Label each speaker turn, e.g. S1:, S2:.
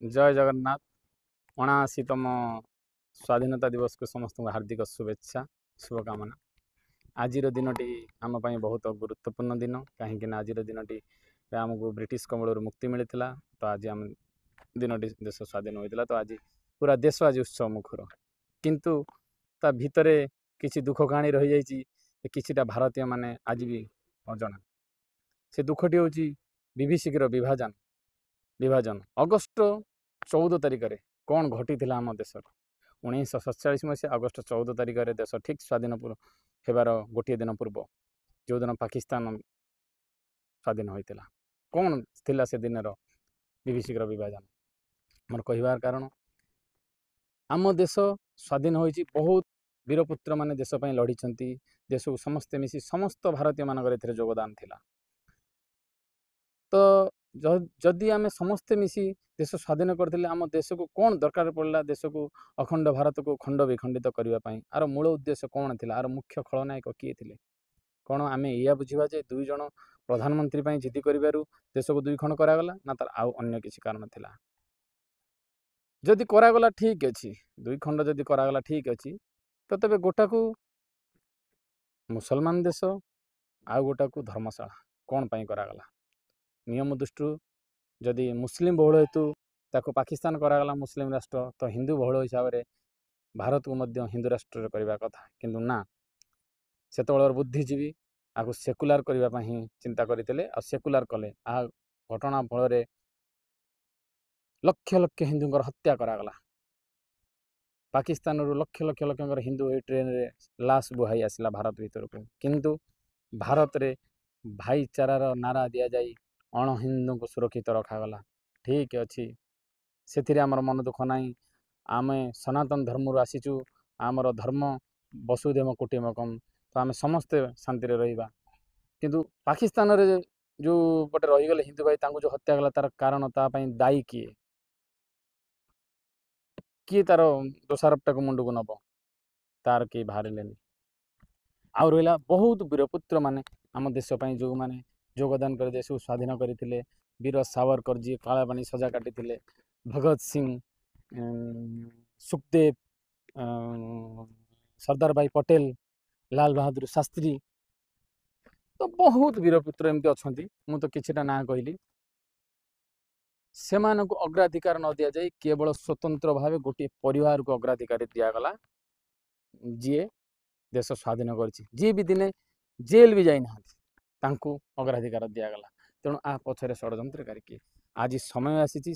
S1: ଜୟ ଜଗନ୍ନାଥ। 79ତମ ସ୍ୱାଧୀନତା ଦିବସକୁ ସମସ୍ତଙ୍କୁ ହାର୍ଦ୍ଦିକ ଶୁଭେଚ୍ଛା, ଶୁଭକାମନା। ଆଜିର ଦିନଟି ଆମ ପାଇଁ ବହୁତ ଗୁରୁତ୍ୱପୂର୍ଣ୍ଣ ଦିନ, କାହିଁକିନା ଆଜିର ଦିନଟି ଆମକୁ ବ୍ରିଟିଶ କବଳରୁ ମୁକ୍ତି ମିଳିଥିଲା। ତ ଆଜି ଆମ ଦିନଟି ଦେଶ ସ୍ୱାଧୀନ ହୋଇଥିଲା। ତ ଆଜି ପୁରା ଦେଶ ଆଜି ଉତ୍ସବ ମୁଖର। କିନ୍ତୁ ତା ଭିତରେ କିଛି ଦୁଃଖ କାହାଣୀ ରହିଯାଇଛି, କିଛିଟା ଭାରତୀୟମାନେ ଆଜି ବି ଅଜଣା। ସେ ଦୁଃଖଟି ହେଉଛି ବିଭୀଷିକର ବିଭାଜନ। ଅଗଷ୍ଟ 14 ତାରିଖରେ କ'ଣ ଘଟିଥିଲା ଆମ ଦେଶରେ? 1947 ମସିହା ଅଗଷ୍ଟ 14 ତାରିଖରେ ଦେଶ ଠିକ୍ ସ୍ୱାଧୀନ ହେବାର ଗୋଟିଏ ଦିନ ପୂର୍ବ, ଯେଉଁଦିନ ପାକିସ୍ତାନ ସ୍ୱାଧୀନ ହୋଇଥିଲା, କ'ଣ ଥିଲା ସେ ଦିନର ବିଭୀଷିକର ବିଭାଜନ? ମୋର କହିବାର କାରଣ, ଆମ ଦେଶ ସ୍ୱାଧୀନ ହୋଇଛି, ବହୁତ ବୀରପୁତ୍ରମାନେ ଦେଶ ପାଇଁ ଲଢ଼ିଛନ୍ତି, ଦେଶକୁ ସମସ୍ତେ ମିଶି ସମସ୍ତ ଭାରତୀୟମାନଙ୍କର ଏଥିରେ ଯୋଗଦାନ ଥିଲା। ତ ଯଦି ଆମେ ସମସ୍ତେ ମିଶି ଦେଶ ସ୍ୱାଧୀନ କରିଥିଲେ, ଆମ ଦେଶକୁ କ'ଣ ଦରକାର ପଡ଼ିଲା ଦେଶକୁ ଅଖଣ୍ଡ ଭାରତକୁ ଖଣ୍ଡ ବିଖଣ୍ଡିତ କରିବା ପାଇଁ? ଆର ମୂଳ ଉଦ୍ଦେଶ୍ୟ କ'ଣ ଥିଲା? ଆର ମୁଖ୍ୟ ଖଳନାୟକ କିଏ ଥିଲେ? କ'ଣ ଆମେ ଏଇଆ ବୁଝିବା ଯେ ଦୁଇ ଜଣ ପ୍ରଧାନମନ୍ତ୍ରୀ ପାଇଁ ଜିଦି କରିବାରୁ ଦେଶକୁ ଦୁଇ ଖଣ୍ଡ କରାଗଲା, ନା ତାର ଆଉ ଅନ୍ୟ କିଛି କାରଣ ଥିଲା? ଯଦି କରାଗଲା ଠିକ୍ ଅଛି, ଦୁଇ ଖଣ୍ଡ ଯଦି କରାଗଲା ଠିକ୍ ଅଛି, ତ ତେବେ ଗୋଟାକୁ ମୁସଲମାନ ଦେଶ ଆଉ ଗୋଟାକୁ ଧର୍ମଶାଳା କ'ଣ ପାଇଁ କରାଗଲା? ନିୟମ ଦୃଷ୍ଟିରୁ ଯଦି ମୁସଲିମ ବହୁଳ ହେତୁ ତାକୁ ପାକିସ୍ତାନ କରାଗଲା ମୁସଲିମ ରାଷ୍ଟ୍ର, ତ ହିନ୍ଦୁ ବହୁଳ ହିସାବରେ ଭାରତକୁ ମଧ୍ୟ ହିନ୍ଦୁ ରାଷ୍ଟ୍ରରେ କରିବା କଥା। କିନ୍ତୁ ନା, ସେତେବେଳର ବୁଦ୍ଧିଜୀବୀ ଆକୁ ସେକୁଲାର କରିବା ପାଇଁ ହିଁ ଚିନ୍ତା କରିଥିଲେ ଆଉ ସେକୁଲାର କଲେ। ଆ ଘଟଣା ଫଳରେ ଲକ୍ଷ ଲକ୍ଷ ହିନ୍ଦୁଙ୍କର ହତ୍ୟା କରାଗଲା। ପାକିସ୍ତାନରୁ ଲକ୍ଷ ଲକ୍ଷ ଲୋକଙ୍କର ହିନ୍ଦୁ ଏଇ ଟ୍ରେନରେ ଲାଶ ବୁହାଇ ଆସିଲା ଭାରତ ଭିତରକୁ। କିନ୍ତୁ ଭାରତରେ ଭାଇଚାରାର ନାରା ଦିଆଯାଇ ଅଣହିନ୍ଦୁଙ୍କୁ ସୁରକ୍ଷିତ ରଖାଗଲା। ଠିକ୍ ଅଛି, ସେଥିରେ ଆମର ମନ ଦୁଃଖ ନାହିଁ। ଆମେ ସନାତନ ଧର୍ମରୁ ଆସିଛୁ, ଆମର ଧର୍ମ ବସୁଧୈବ କୁଟୁମ୍ବକମ୍, ତ ଆମେ ସମସ୍ତେ ଶାନ୍ତିରେ ରହିବା। କିନ୍ତୁ ପାକିସ୍ତାନରେ ଯେଉଁ ପଟେ ରହିଗଲେ ହିନ୍ଦୁ ଭାଇ, ତାଙ୍କୁ ଯେଉଁ ହତ୍ୟା କଲା, ତାର କାରଣ, ତା ପାଇଁ ଦାୟୀ କିଏ? କିଏ ତାର ଦୋଷାରୋପଟାକୁ ମୁଣ୍ଡକୁ ନେବ? ତାର କେହି ବାହାରିଲେନି। ଆଉ ରହିଲା ବହୁତ ବୀରପୁତ୍ରମାନେ ଆମ ଦେଶ ପାଇଁ ଯେଉଁମାନେ ଯୋଗଦାନ କରି ଦେଶକୁ ସ୍ୱାଧୀନ କରିଥିଲେ, ବୀର ସାବରକର ଯିଏ କାଳାପାଣି ସଜା କାଟିଥିଲେ, ଭଗତ ସିଂ, ସୁଖଦେବ, ସର୍ଦ୍ଦାର ଭାଇ ପଟେଲ, ଲାଲ ବାହାଦୁର ଶାସ୍ତ୍ରୀ, ତ ବହୁତ ବୀରପୁତ୍ର ଏମିତି ଅଛନ୍ତି, ମୁଁ ତ କିଛିଟା ନାଁ କହିଲି। ସେମାନଙ୍କୁ ଅଗ୍ରାଧିକାର ନ ଦିଆଯାଇ କେବଳ ସ୍ୱତନ୍ତ୍ର ଭାବେ ଗୋଟିଏ ପରିବାରକୁ ଅଗ୍ରାଧିକାର ଦିଆଗଲା, ଯିଏ ଦେଶ ସ୍ୱାଧୀନ କରିଛି, ଯିଏ ବି ଦିନେ ଜେଲ୍ ବି ଯାଇନାହାନ୍ତି, ତାଙ୍କୁ ଅଗ୍ରାଧିକାର ଦିଆଗଲା। ତେଣୁ ଆ ପଛରେ ଷଡ଼ଯନ୍ତ୍ରକାରୀ କିଏ? ଆଜି ସମୟ ଆସିଛି